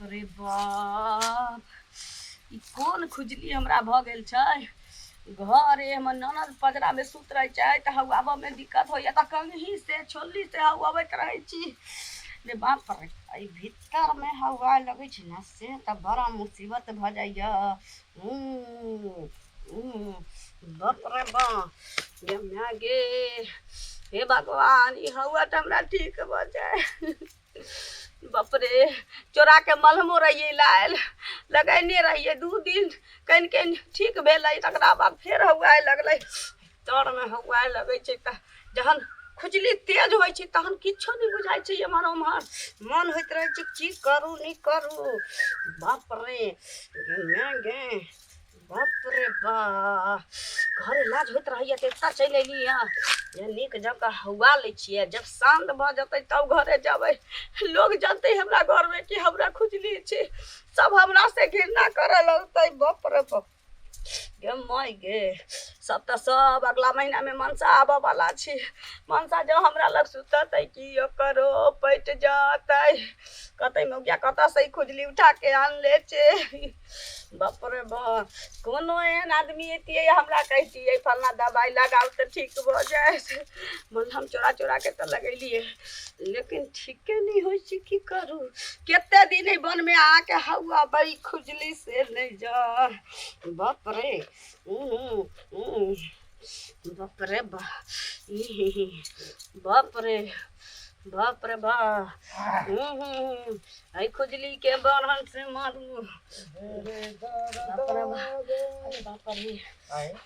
बाप रे बाप, ई कोन खुजली हमरा भऽ गेल छै। घरे हमर ननद पजरामे सुत रहै छै तऽ हौआबऽमे दिक्कत होइए, तऽ कंघी से छोलनी से हौअबैत रहै छी। रे बाप रे, एहि भीतरमे हौआ लगै छै ने, से तऽ बड़ा मुसीबत भऽ जाइए। बाप रे बाप, गे माय गे, हे भगवान, ई हौआ तऽ हमरा ठीक भऽ जाय। बाप रे, चोरा के मलहमो रहियै लायल, लगेने रहियै 2 दिन, कनि कनि ठीक भेलै, तकरा बाद फेर हौआए लगलै। तरमे हौआए लगै छै तऽ जहन खुजली तेज होइ छै तहन किछो नहि बुझाइ छै, एम्हर ओम्हर मन होइत रहै छै की करू नहि करू। बाप रे गे गे, बाप रे बा, घरे लाज होइत रहैए तऽ एतऽ चलि एली हँ जे नीक जकाँ हौआ लै छियै, जब शान्त भऽ जेतै तब घरे जेबै। लोग जनतै हमरा घरमे कि हमरा खुजली छै, सब हमरा से घृणा करऽ लगतै। बाप रे बाप, गे माय गे, सब तऽ सब अगला महीनामे मनसा आबऽ वाला छै। मनसा जँ हमरा लग सुततै कि ओकरो पटि जेतै, कहतै मौगिया कतऽसँ ई खुजली उठाके आनले छै। बाप रे बाप, कोनो एहन आदमी अयतियै हमरा कहितियै फल्लाँ दबाइ लगाउ तऽ ठीक भऽ जायत। मलहम चोरा चोराके तऽ लगेलियै, लेकिन ठीके नहि होइ छै। की करू, कते दिन एहि वनमे अहाँके हौआ बड़ी खुजली से नहि जा। बाप रे, बाप रे बा, बाप रे बाप रे बा, एहि खुजली के बढ़न से मारू। बाप रे बा, अरे बाप रे,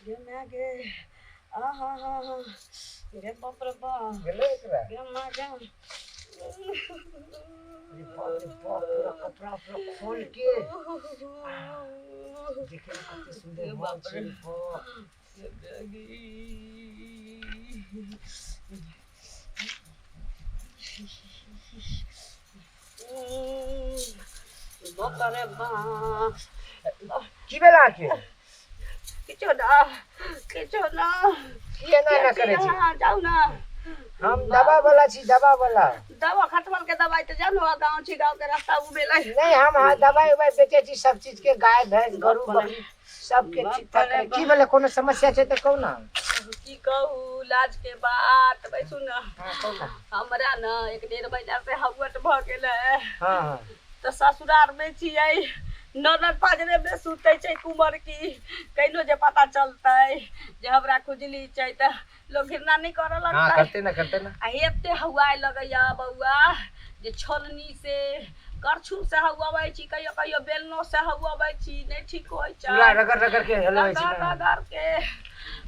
गे माय गे, आ हा हा हा, गे बाप रे बा, गेलै एकरा, गे माय गे। अरे बाप रे बाप, पूरा कपड़ा उपड़ा खोल के देखे में कते सुंदर बाप माल छै। रे। बाप बाप रे बाप, की भेल अहाँके? किछो ना, किछो ना। की एना एना करै छी? अहाँ जाउ ना। हम दवा वाला छी, दवा वाला। दवा खटमल के दवाई तऽ जानो, गाँव छी, गाँव के रास्ता उ भेलै। नहीं, हम हाँ दवाई उवाई बेचै छी सब चीज के, गाय भैंस गरू बाप रे। बकरी सबके बाप ठीक ठाक रे करै। की बाप। भेलै, कोनो समस्या छै तऽ कहू ना। की कहू, लाज के बात बैसू ना। हाँ कहू ना। हमरा न 1-1.5 महीना से हौवट भऽ गेलै। हाँ हाँ। तऽ ससुरार में छियै, ननद पाजरे में सुतै छै कुमर, की कैनो जे पता चलतै जे हमरा खुजली छै तऽ लोग घृणा नहि करऽ हाँ लगतै। करते ना, करते ना। आ एते हौआए लगैया बौआ जे छोलनी से करछुल से हौअबै छी, कहियो कहियो बेलनो से हौअबै छी, नहि ठीक होइ छै। पूरा रगड़ रगड़ के हलबै छी रगड़ ना। रगड़ के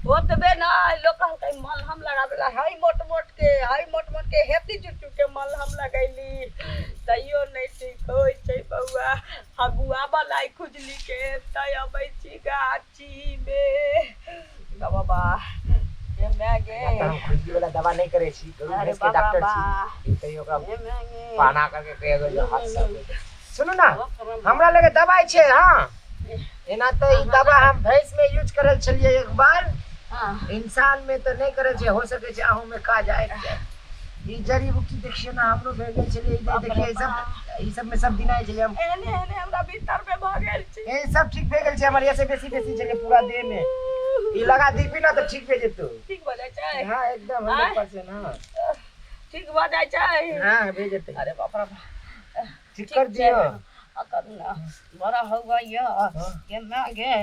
ओतबे नहि, लोक कहलकै मलहम लगाबै ला, हई मोट मोट के, हई मोट मोट के हेती चुच्चू के मलहम लगैली, तैयो नहि ठीक होइ छै बौआ। हगुआ बला खुजली के तै अबै छी गाछी मे। बाबा गे माय गे, तऽ हम खुजली वाला दवा नहि करै छी, गरू अरे भैंस के बाबा डॉक्टर बा, छी। तैयो ओकरा गे माय गे। पाना करके कहियो जे हाथ साफ हो जाए। सुनू ना, बाप रे बाप। हमरा लगे दवाई छै। हाँ एना तऽ ई दवा हम भैंस में यूज करल छलियै एक बार, हाँ इंसान में तऽ नहि करल छै, हो सकै छै अहूँ में काज आबि जाय। ई जड़ी बूटी देखियौ ना, हमरो भए गेल छलै। ई बाप रे देखियौ, ई सब बाप। ई सब में सब दिन आइ छलै हम। एहने एहने हमरा भीतर में भऽ गेल छै। ए सब ठीक भए गेल छै हमर, एसे बेसी बेसी छलै पूरा देह में। ई लगा दीपी ना तऽ ठीक भए जेतौ। ठीक भऽ जाइ छै? हाँ एकदम आँय? 100%। हाँ ठीक भऽ जाइ छै? हाँ भए जेतै। अरे बाप रे बाप, ठीक कर छै। दियौ। आ करू ना, बड़ा हौआ यऽ। हाँ। गे माय गे,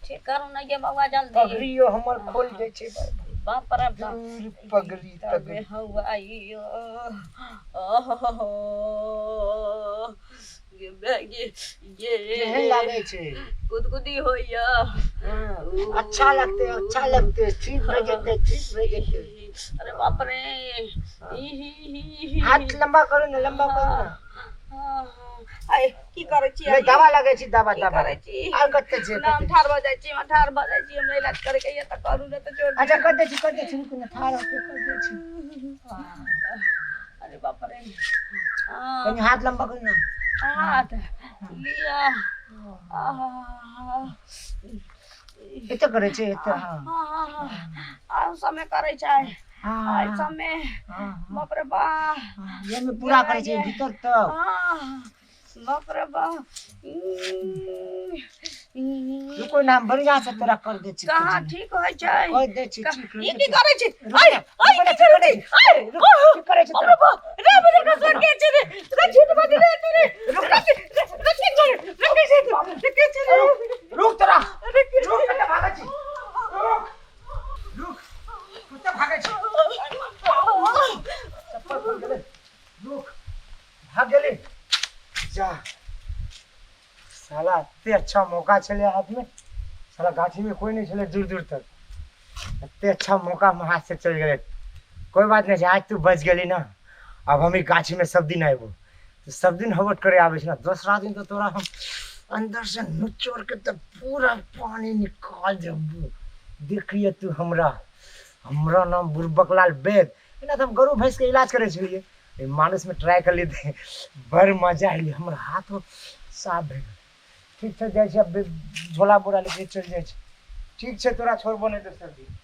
ठीक करू ना गे बौआ जल्दी। पगड़ियो हमर खोल जाइ छै। बाप रे बाप, दूर पगड़ी तबे तगड़ी हौआ यौ। ओहो गे माय गे, केहन ये लागै छै? गुदगुदी होइया। हाँ, अच्छा लगतै, अच्छा लगतै, ठीक भए जेतै, ठीक भए जेतै। अरे बाप रे, ई ही ही ही। हाथ लम्बा करू ना, लम्बा करू ना। आइ की करै छी? नहि, दवा लगै छी, दवा की दवा। करै छी? आर कते छै? ना, हम कते? ठाढ़ भऽ जाइ छी, हम ठाढ़ भऽ जाइ छी, हमरा इलाज करे के ये तऽ करू ने तऽ छोड़ अच्छा दियौ। कर दै छी, कर दै छी, रुकू ना, ठाढ़ होके कर दै छी। अरे बाप रे, हाँ। कनि हाथ लम्बा करू ना। हाथ लिअ। आहा। एते करै छै, एते। हाँ हाँ हाँ हाँ, आर समय करै छै। हाँ, एहि सबमे हाँ, हाँ, बाप रे बा हाँ, एहिमे पूरा करै छै भीतर तक। हाँ, बाप रे बा। रुको ना, हम बढ़िया से तोरा कर दै छी। कहाँ ठीक होइ छै? कर दै छी, ठीक ई होइ की छै। करै छी? रुक ऐ ना, ऐ रुक ना, की करै ठीक छी? ऐ रुक, ठीक करै छी बाप तोरा। रे बा रे, बदल का सर के छै रे, रे झूठ बाज रे तू रे, रुक रे रे के छै रे, के छै रे, के छै रे? रुक, रुक तोरा। रे के रुक, कतऽ भागै छी? रुक, रुक, कतऽ भागै छी? चप्पल खुलि गेलै। रुक, भाग गेली। जा साला, एते अच्छा मौका छलै हाथमे, साला गाछीमे कोइ नहि छलै दूर दूर तक। एते अच्छा मौका हमर हाथ से चलि गेलै। कोइ बात नहि छै, आज तू बचि गेली ना। आब हम ई गाछीमे सब दिन आयबो, तऽ सब दिन हवट करे आबै छै ना। दोसरा दिन तऽ तोरा हम अंदर से निचोड़ के तऽ पूरा पानी निकाल देबो। देखिए तू हमरा, हमरा नाम बुरबक लाल वैद। एना तऽ हम गरू भैंसके इलाज करै छलियै, एहि मानुसमे ट्राई करलियै तऽ बड़ मजा एलै। हमर हाथो साफ भए गेल। ठीक छै, जाइ छी आब, झोला बोरा लेके चलि जाइ छी। ठीक छै, तोरा छोड़बो नहि दोसर दिन।